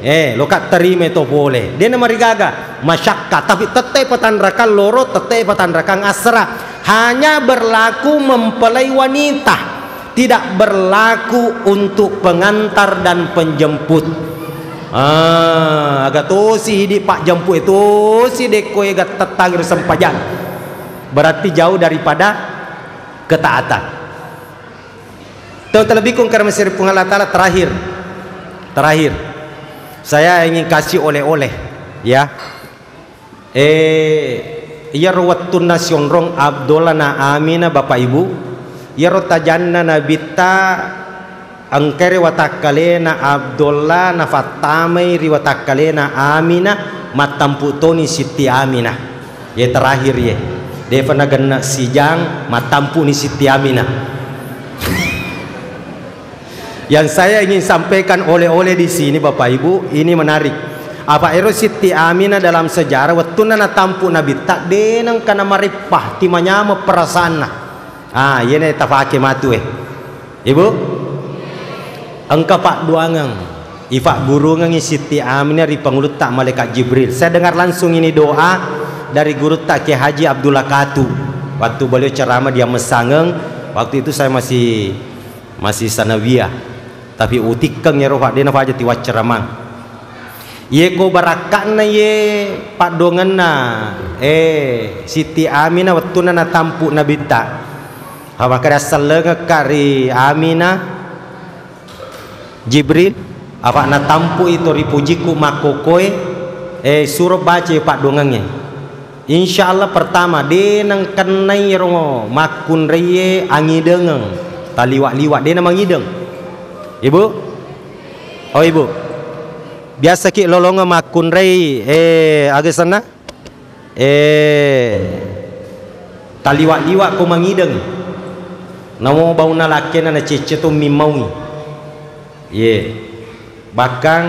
Eh, loka terima to pole. De namarigaga, masyakka, tapi tette patanrakang loro, tette patanrakang assara. Hanya berlaku mempelai wanita. Tidak berlaku untuk pengantar dan penjemput. Ah, aga tosi idi pajjemput e tosi dekko ega tettang ero sempajang. Berarti jauh daripada ketaatan. Tau terlebih kung karena masih Puang Allah Ta'ala terakhir. Terakhir. Saya ingin kasih oleh-oleh, ya. Eh, iyaro wettunna sionrong Abdullah na Aminah, Bapak Ibu, iyaro tajanna Nabitta engkai ri watakkalena Abdullah nafattamai ri watakkalena Aminah, mattampu toni Sitti Aminah. Ye terakhir ye. Defa nagenna sijang, mattampuni Sitti Aminah. Yang saya ingin sampaikan oleh-oleh di sini, Bapak Ibu, ini menarik. Apa ero Sitti Aminah dalam sejarah, wettunna natampu Nabitta, de nengka namareppa, timanyameng perasaanna. Ah, iyena tafake matu, eh. Ibu, engka padduangeng, ifaggurungengi Sitti Aminah ri pangulutta Malaikat Jibril. Saya dengar langsung ini doa dari gurutta Kiai Haji Abdullah Katu. Waktu beliau ceramah di Amessangeng, waktu itu saya masih, masih sanawiyah. Tapi utikkeng ero, Pak, de nafaja tiwacceramang. Iye ko barakka'na iye paddoangenna, eh, Siti Aminah wettunna natampu Nabitta. Apa makkeda, assellengekka ri Aminah, Jibril, apa natampu'i to ripujikku makkokoe, eh, suro baca paddoangengnge. Insya Allah, pertama, de nengkennai ro makkunraie angidengeng, taliwa-liwa, de namangideng. Ibu? Oh, Ibu. Biasaki lolongeng makkunrai, eh, aga senna? Eh, taliwa-liwa ko mangideng. Namo bauna lakkena nacecce to mimmaui. Ye. Bahkan,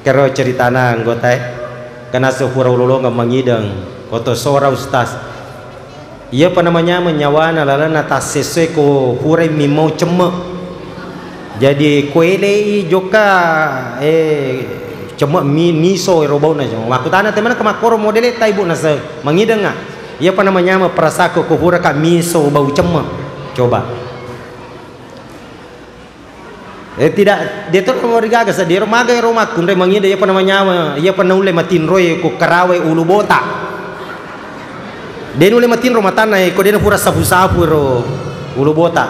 kero ceritana anggotae, kena sefura ulolongeng mangideng, koto sora ustaz. Iyapa namanyameng nyawana lalenna tassessoi ko purai mimmau cemme. Jadi ko elei jokka, eh, cemme mi-, miso ero bauna. Makkutana temana ke makkoro modele ta ibu nase mangidengnga. Iyapa namanyameng perasako ko puraka miso bau cemme. Coba. Eh, tidak, de to rigaga seddi ero maga ero makkunrai mangideng, iyapa namanyameng, iyapa naulle matinroi ko karawai ulu bota. De nulle matinro matanna, eh, ko de napura sapu-sapu ero ulu bota.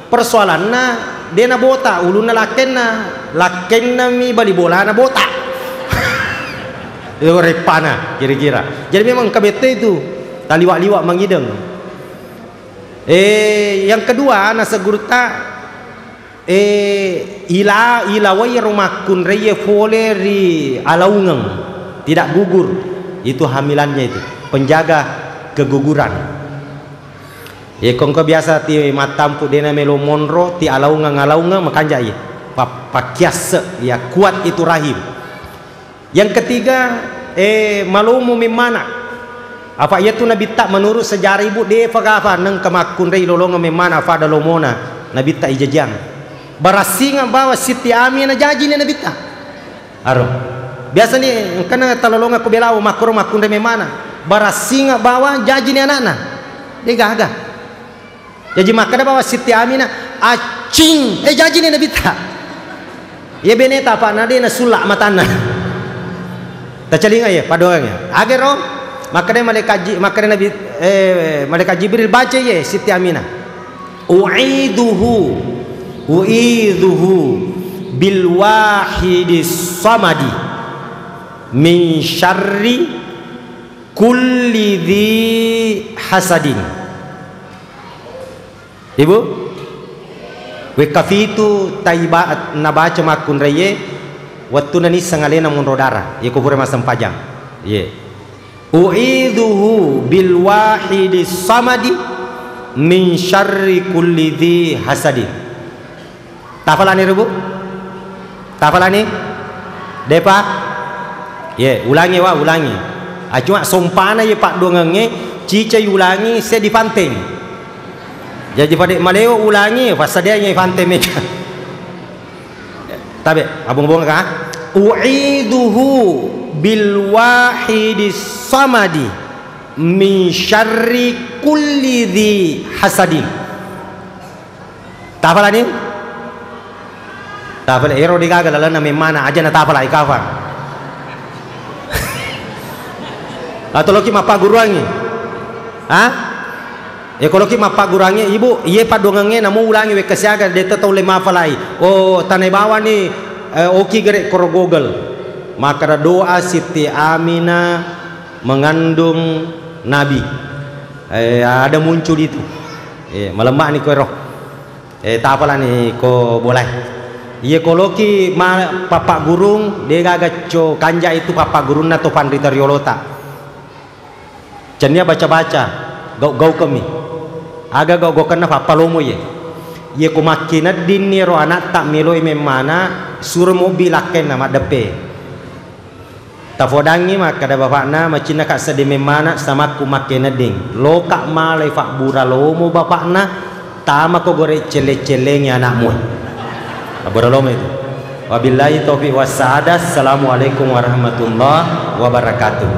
Persoalanna de nabota ulunna lakkenna, lakkennami bali bolana bota. Ero reppana kira-kira. Jadi memang engka bette itu taliwa-liwa mangideng. Eh, yang kedua, naseng gurutta, eh, ila-, ilawai ro makkunraie fole ri alaungeng, tidak gugur. Itu hamilannya itu, penjaga keguguran. Ye, ko engka biasa ti mattampu dena melo monro, ti alaungeng-alaungeng, makanja iye. Pa-, pakkiasse, ya, kuat itu rahim. Yang ketiga, eh, malomo memmana. Apa iyatu Nabitta menurut sejarah ibu, de fagafa nengka makkunrai lolongeng memmana fada lomona Nabitta ijajiang. Barassingeng bawa Siti Aminah jajini Nabitta. Aro. Biasani engkana talolongeng ko belawo makkuro makkunrai memmana. Barassingeng bawa jajini anakna. De gaga. Jaji makkeda bawa Siti Aminah, "Accing, eh, jajini Nabitta." Iya beneta apa na de nasulla matanna. Tacalinga iya, paddoangengnge. Agero, makkeda malaikat Ji-, makkeda Nabi, eh, malaikat Jibril, "Baca iye, Siti Aminah. U'iduhu, u'iduhu bil wahidis samadi min syarri kulli dzi hasadin." Ibu? Wekka fitu taiba-, nabaca makkunraiye, wettunna nisseng alena monro dara, iye ko pura massempajang. Iye. "U'idzuhu bil wahidis samadi min syarri kulli dzi hasadin." Tafalani ro, Bu? Tafalani? Depa? Ye, ulangi, wa, ulangi. Ah, cuma sompana ye paddoangengnge, cicai ulangi, seddi panteng. Jaji pada malewo ulangi, passadiangi panteng mega. Tabe, abong-bong ka? "U'idzuhu bil wahidis samadi min syarri kulli dzi hasadin." Tafalani? Tafala, ero degaga lalenna memmana, aja natafala ikafa. Atau loki mappagguruangi? Ha? E, ko loki mappagguruangi, Ibu, iye paddoangengnge namo ulangi wekka siaga, de tau le mafalai. Oh, tanai bawani, eh, oki gere koro Google. Makkeda doa Siti Aminah mengandung Nabi. Eh, ada muncul itu. Eh, malemmani ko ero. Eh, tapalani ko bolai. Iye ko loki ma-, pappaggurung, degaga co kanja itu pappaggurunna to panrita riolota. Cennia baca-baca, gau-gaukemmi. Aga gau-gaukenna pappalomo iye. Iye ko makkineddinni ero anatta meloi memmana, suro mobbi lakkenna maddeppe. Tafodangngi makkeda bapakna, "Macinnaka seddi memmana, samakku makkenedding. Loka malai fabbura lomo bapakna, tamako gore celle-cellengi anakmu." Fabbura lomo itu. Wabillahi taufiq wassa'adah. Assalamualaikum warahmatullahi wabarakatuh.